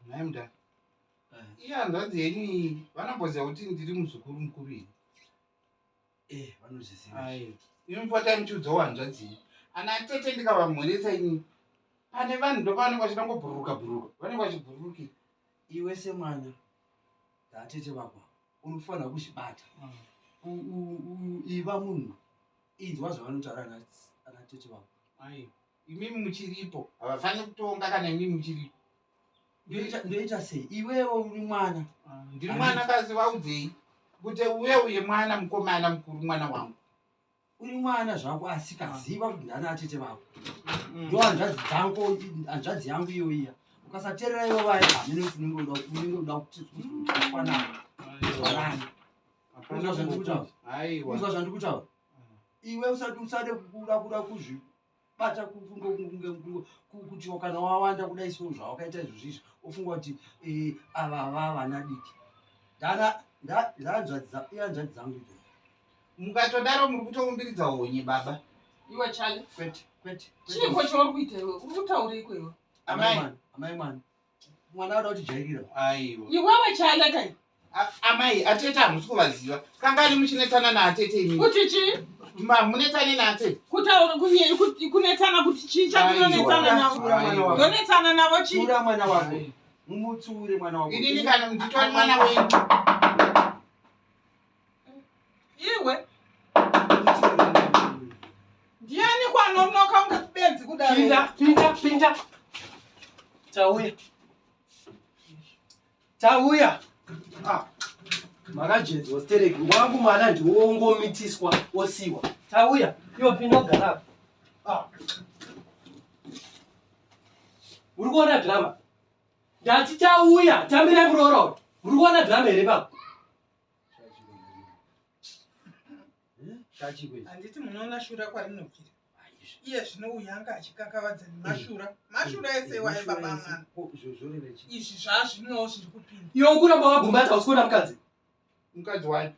Nhai mudhara. Iye hanzvadzi yenyu iyi vanomboziva kuti ndiri muzukuru mukuru here? Eh, vanozviziva. Aiwa. Imi potai muchiudzawo hanzvadzi yenyu. Ana tete ndikavamhoresa ini pane vanhu ndopavanenge vachida kungobhururuka bhururuka vanenge vachibhururukira. Iwe semwana ndatete vako unofanira kuzvibata. Iva munhu inzwa zvavanotaura ana tete vako. Aiwa. Imimi muchiripo havafaniri kutonga kana imimi muchiripo. Ndoita sei? Iwewe uri mwana. Ah, ndiri mwana kasi vaudzei kuti uye uye mwana mukomana mukuru mwana wangu. Uri mwana zvako asi kaziva kuti ndana atete vako. Ndo hanzvadzi dzangu, hanzvadzi yangu iyo iya. Ukasaterera ivo vaya hamene kuti unenge uda unenge uda kuti kwanana. Kwanana. Unzwa zvandiri kutaura? Aiwa. Unzwa zvandiri kutaura? Iwe usati usade kuda kuda kuzvi bata kuti kana wawanda kudai so zvawakaita izvozvo izvi ofunga kuti eh, ava vavana diki ndahanzvadzi dzangu idzodzo mukatodaro muri kutoumbiridza honye baba iwe chale kwete kwete chiiko chauri kuita iwe uri kutaureiko iwe amai amai mwana mwana ada kutijairira aiwa iwewe chale kai Amai, atete hamusi kuvaziva. Kangani muchinetsana naatete imi? Kuti chii? Munetsane naatete. Kutaura kunetsana kuti chii chatinonetsana navo? Ndonetsana navo chii? Tsiura mwana wako. Mumutsiure mwana wako. Inini kana nditori mwana wenyu. Iwe. Ndiani kwanonoka unge benzi kudaro? Pinda, pinda, pinda. Tauya. Tauya. Ah. Makajedzwa stereki. Wangu mwana ndiwo ongomitiswa osiwa. Tauya. Iwe pinda ugara apa. Ah. Uri kuona drama? Ndati tauya, tambirai muroora uyu. Muri kuona drama here baba? Handiti munoona shura kwarinobvira. Iye zvino uyu anga achikakavadza nemashura. Mashura ese iwayo baba mwana. Izvi zvazvimwewo zviri kupinda. Iwe ukuramba wagumbata hausi kuona mukadzi? Mukadzi wani?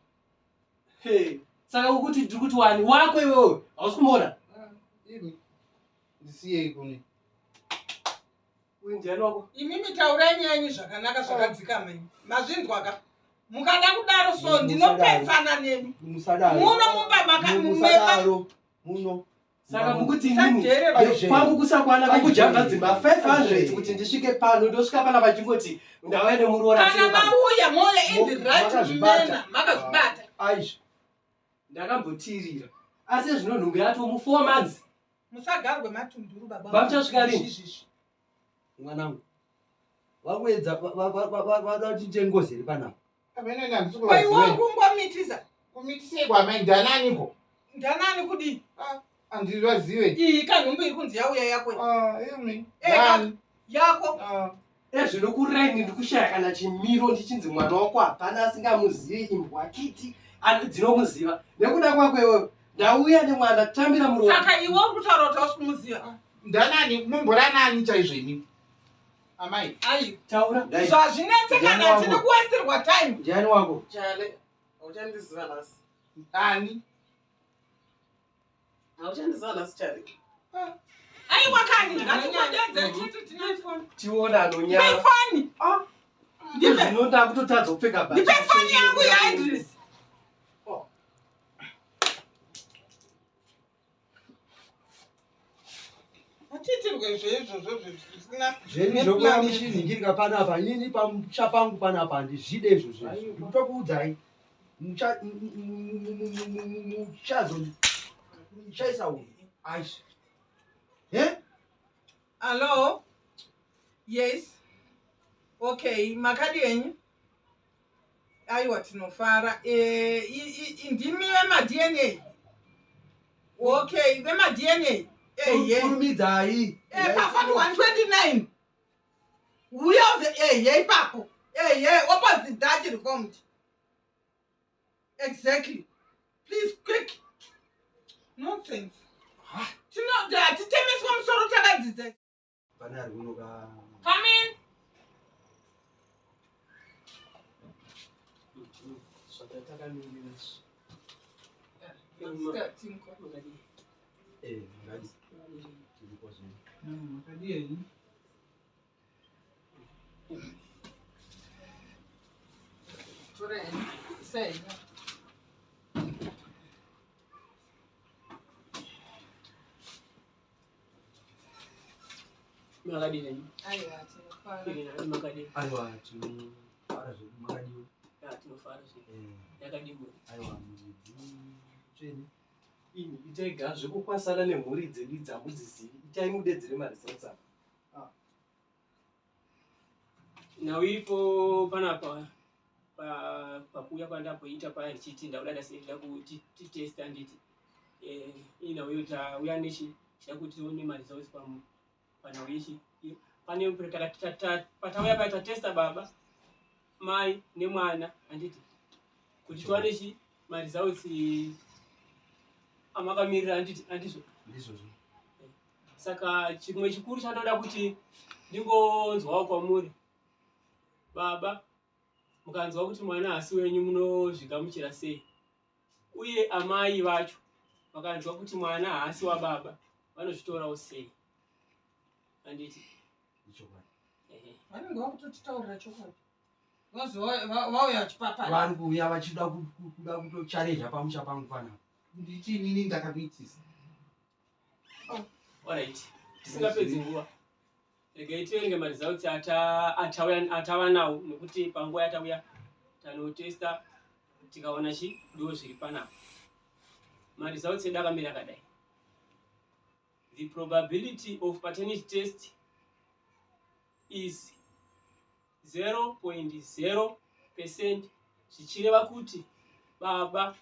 Hey, saka ukuti ndiri kuti wani wako iwewe hausi kumuona? Ah, imi. Ndisiyei kune. Uyu ndiani wako? Imimi taurai nyaya yenyu zvakanaka zvakadzikama imi. Mazvinzwa ka? Mukada kudaro so ndinopesana nemi. Musadaro. Muno mumba maka Musadaro. Muno. Saka mukuti inini kwangu kusakwana kwekujamba dzimba 500 kuti ndisvike pano ndosvika pana vachingoti ndauya nemuroora. Kana mauya mouya in the right manner makazvibata. Aizvi. Ndakambotirira. Asi zvino nhumbu yato mu 4 months. Musagarwe matunduru baba. Vamuchasvika rini? Mwanangu. Vakuedza vada kuti ndiite ngozi here panapa? Amene handisi Ko iwe kuvaziva. kungomitisa. Kumitisei kwamai ndananiko? Ndanani kudii? Ah, handivazive. Iyi kanhumbu iri kunzi yauya yako. Ah, imi. Eh, ka- Nani? Yako. Ah. Ezvino kuraini ndikushaya kana chimiro ndichinzi mwana wako hapana asingamuzivi imbwa kiti dzinomuziva nekuda kwako iwewe ndauya nemwana tambira muroora. Saka iwe uri kutaura kuti hausi kumuziva. Ndanani mumboranani chaizvo imi? Amai. Ayi. Taura. Zvazvinetse kana hatidi kuwestirwa time. Ndiani wako? Chale, hauchandiziva nhasi. Ani? Hauchandiziva nhasi Chale. Aiwa kani ngatingodedze chete tine phone. Tiona anonyara. Ndipe phone. Ah. Ndipe. Zvino ndakutotadza kupfeka bhachi. Ndipe phone yangu ya Idris. Oh. Hatiitirwe zveizvozvo zvisina Zvenyu zvokuya muchinhingirika panapa inini pamusha pangu panapa handizvide izvozvo izvo. Ndikutokuudzai. Mucha muchazo muchaisa uyu. Aisha. Eh? Hello? Yes. Okay, makadi enyu? Aiwa tinofara. Eh, ndimi vema DNA? Okay, vema DNA. Eh, yeah. Kurumidzai. Eh, pa 4129. Uya eh, yeah, ipapo. Eh, yeah, opposite Dutch Reformed. Exactly. Please quick. Nonsense. Tino hatitemeswa musoro takadzidza. Pane ari kuno ka. Come in. Zvatakamirira izvi. Eh, makadi. Tiripo zvino. Makadii henyu? Tore sei. Makadini? Aiwa, tinofara. Iri makadini? Aiwa, tinofara zvedu makadiwa. Ya, tinofara zvedu. Eh, Yakadini mhuri? Aiwa, mudzi tsvene. Imi itai ga zvekukwasana nemhuri dzedu idzi hamudzizivi. Itai mudedzere maresults apa. Nhau iripo panapa pakuuya kwandamboita paya ndichiti ndakuda ndasendera kuti titeste handiti. Eh, iyi nhau iyo tauya nechi chida kuti tione maresults panhau yechi. Pane patauya paya tatesta baba, mai nemwana handiti. Kuti tiwane chi maresults amakamirira handiti handizvo. Ndizvozvo. Saka chimwe chikuru chandoda kuti ndingonzwawo kwamuri baba, mukanzwa kuti mwana haasi wenyu munozvigamuchira sei? Uye amai vacho vakanzwa kuti mwana haasi wababa vanozvitorawo sei? Handiti? Ichokwadi. Ehe. Vanenge vakutotitaurira chokwadi. Vauya vachipapara. Vari kuuya vachida kuda kutochareja pamusha pangu panapa. Nditi inini ndakakuitisa. Alright. Tisingapedzi nguva. Regai tiverenge maresults atava nawo nekuti panguva yatauya tanotesta tikaona chi ndo zviri panapa. Maresults edu akamira akadai. The probability of paternity test is 0.0%, zvichireva kuti baba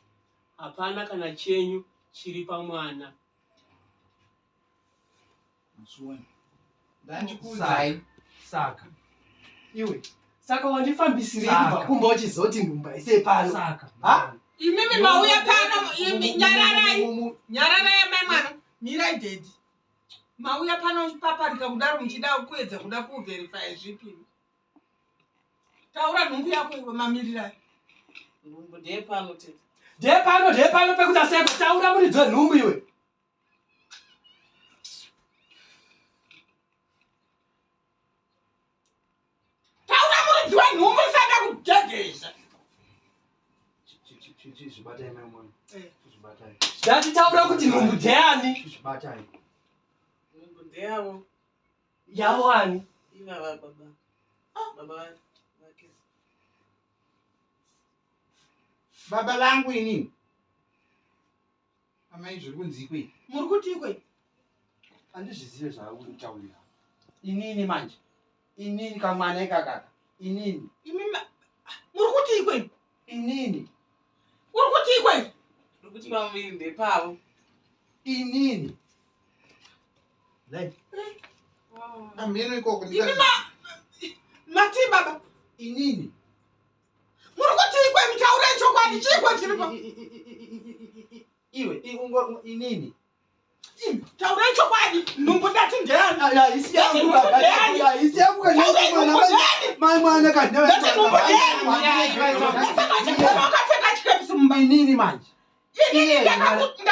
hapana kana chenyu chiri pamwana. Ndandikuudzai. Saka. Iwe, saka wandifambisirei Saka. kubva kumba uchizoti nhumba ise pano? Saka. Ha? Imimi mauya pano, imi nyararai. Nyararai amai mwana. Mirai daddy. Mauya pano paparika kudaro muchida kuedza kuda kuverify zvipi. Taura nhumbu yako iwe mamirirai. Nhumbu ndeyepano tete. Ndeyepano, ndeyepano pekuti aseko taura muridzi wenhumbu iwe. Taura muridzi wenhumbu isada kudhedheza. Chizvibatai mai mwana. Eh. Chizvibatai. Ndati taura kuti nhumbu ndeyani? Chizvibatai. Nhumbu ndeyavo. Yavo ani? Ivava baba. Baba vake. Baba vangu inini. Amai zviri kunzi ikwe. Muri kuti ikwe? Andizvizive zvauri kutaurira. Inini manje. Inini kamwana ikakaka. Inini. Imi muri kuti ikwe? Inini. Uri kuti ikwe? Nokuti pamuviri ndepavo. Inini. Lai. Ameno ikoko. Imi mati baba. Inini. Muri kuti ikwe mutaurai chokwadi chikwe chiripo. Iwe, inini. Taurai chokwadi nhumbu ndati ndeyani? Haisi yangu kaka. Haisi yangu kana mwana. Mai mwana kana. Ndati nhumbu ndeyani? Wakapfeka chikepisi mumba. Inini manje. Inini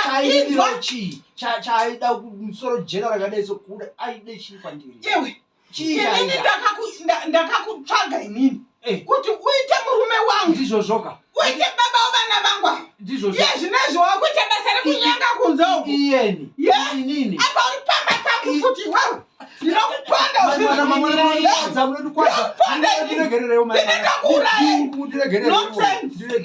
Chaidiro chii? Chaida musoro jena rakadai sokuda aide chii kwandiri? Iwe. Chii Inini chaida? ndakakutsvaga inini. Eh. Kuti uite murume wangu. Ndizvozvoka. Uite baba wevana vangu ava. Ndizvozvo. Iye zvinezvi wakuita basa rekunyenga kunze uku. Iyeni. Ye? Inini. Apa uri pamba pangu futi iwewe. Ndinokuponda Mwana mwana usiku. mwana munondikwadza. Ndinokuponda inini. Ndiregererewo mai. Ndinokuuraya. Ndiregererewo. Nonsense. Ndiregererewo.